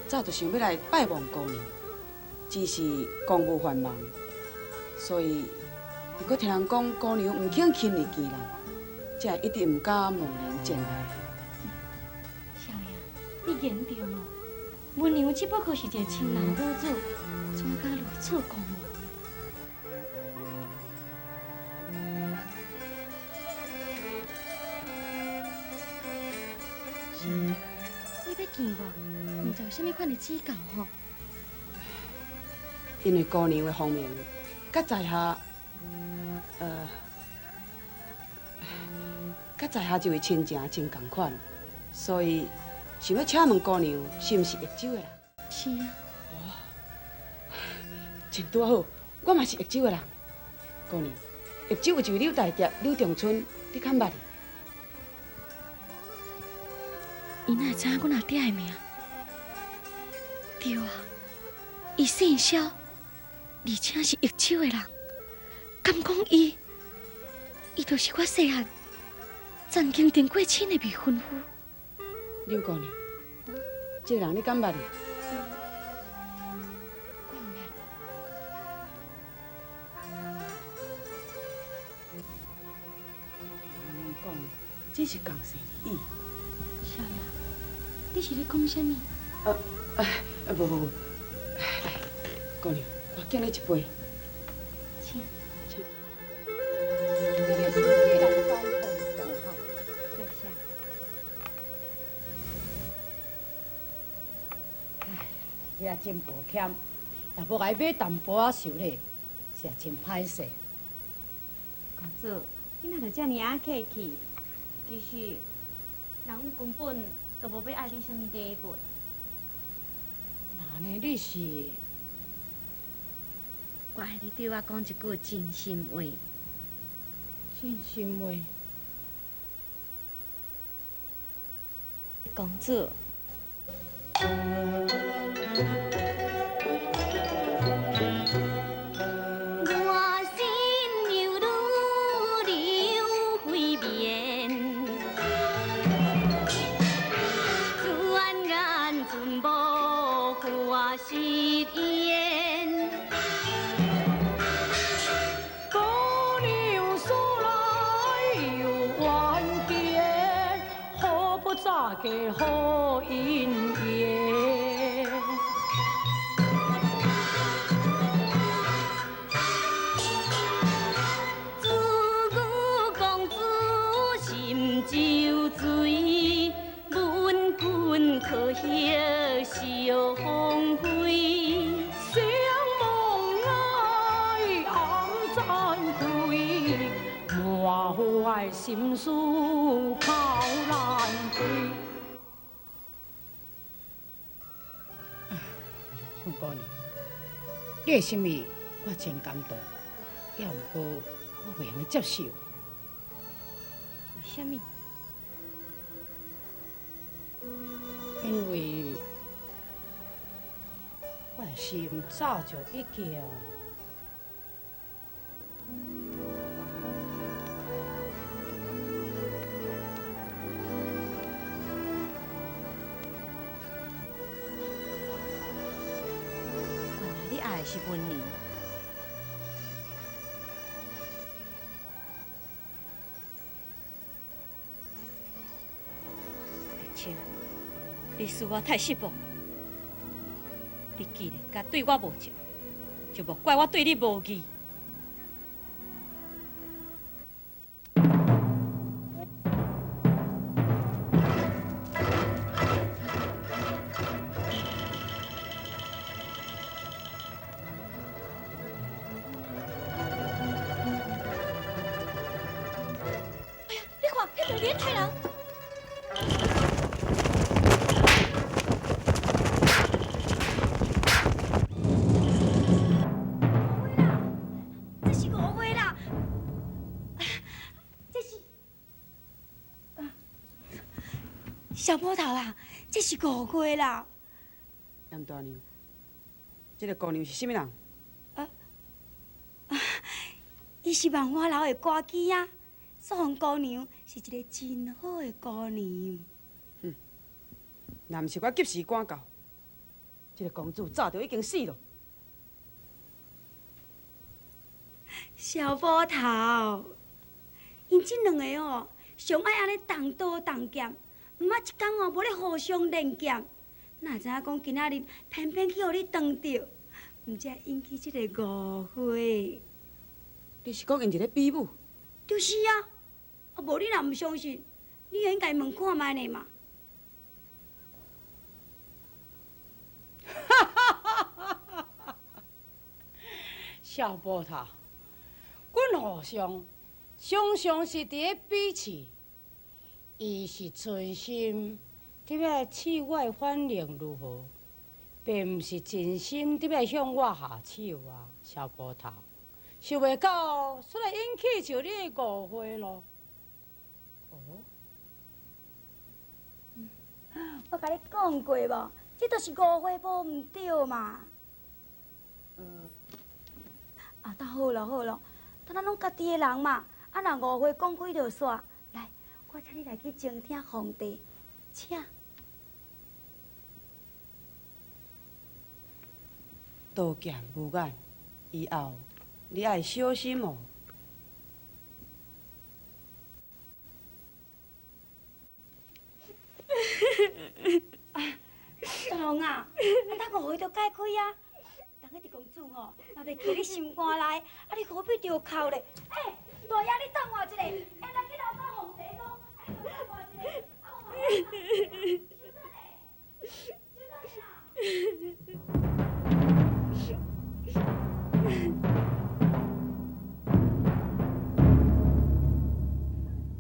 早就想欲來拜望姑娘，只是公務繁忙，所以又閣聽人講姑娘毋肯輕易見人，才會一直毋敢貿然前來。少爺，你言重咯，文娘只不過是一个青樓女子，怎敢如此講話？少爺，你欲見我，毋知有啥物款的指教吼？因為姑娘的芳名，佮在下，佮在下這位親情真仝款，所以想欲請問姑娘是毋是益州的人？是啊。哦，真拄好，我嘛是益州的人。姑娘，益州有一位柳大俠柳仲春，你敢捌？伊哪會知影阮阿爹的名？對啊，伊姓蕭，而且是益州的人，敢講伊，伊就是我細漢曾經訂過親的未婚夫。柳姑娘，這個人你敢捌？我毋捌。按呢講，只是仝姓而已。少爺，你是咧講啥物？無無無，來，姑娘，我敬你一杯。請。請。多謝。唉，這也真抱歉，也無共伊買淡薄仔壽禮，是真歹勢。公子，你哪著遮爾仔客氣？其實，人阮根本就無欲愛你啥物禮物。那呢？你是？我愛你對我講一句真心話。真心話。公子。我心猶如流飛綿，轉眼陣無法實現。姑娘素來有遠見，何不早嫁好姻緣？子女公子心酒醉，文君可惜惜芳菲。相望愛暗慚愧，滿懷心事口難開。文姑娘，你的心意我真感動，也毋過我袂用得接受。為啥物？因為我的心早就已經……原來你愛的是文娘。德清，你使我太失望。你既然敢對我無情，就莫怪我對你無義。哎呀，你看，彼邊咧殺人！這是誤會啦，這是小波頭啦，這是誤會啦。嚴大娘，這個姑娘是啥物人？伊是萬花樓的歌姬啊，素紅姑娘是一個真好的姑娘。哼，若毋是我及時趕到，這个公主早就已经死了。小波头，𪜶这两个哦，上爱按呢动刀动剑，毋捌一工哦无咧互相练剑。哪知影讲今仔日偏偏去予你撞著，毋才引起这个误会。你是讲𪜶伫咧比武？就是啊，啊无你若毋相信，你会用共伊问看觅呢嘛。小波头，阮和尚常常是伫咧比试，伊是存心伫欲试我的反应如何，并毋是真心伫欲向我下手啊，小波头，想袂到煞来引起著你的误会咯。哦，我共你讲过无？这就是误会无毋对嘛。啊，倒好咯好咯，等咱拢家己的人嘛，啊若误会讲开就煞。来，我请你来去正厅奉茶，请。刀剑无眼，以后你爱小心哦。大龙啊，啊，咱误会就解开啊。人彼个公主吼，嘛袂记你心肝内，啊，你何必著哭咧？欸。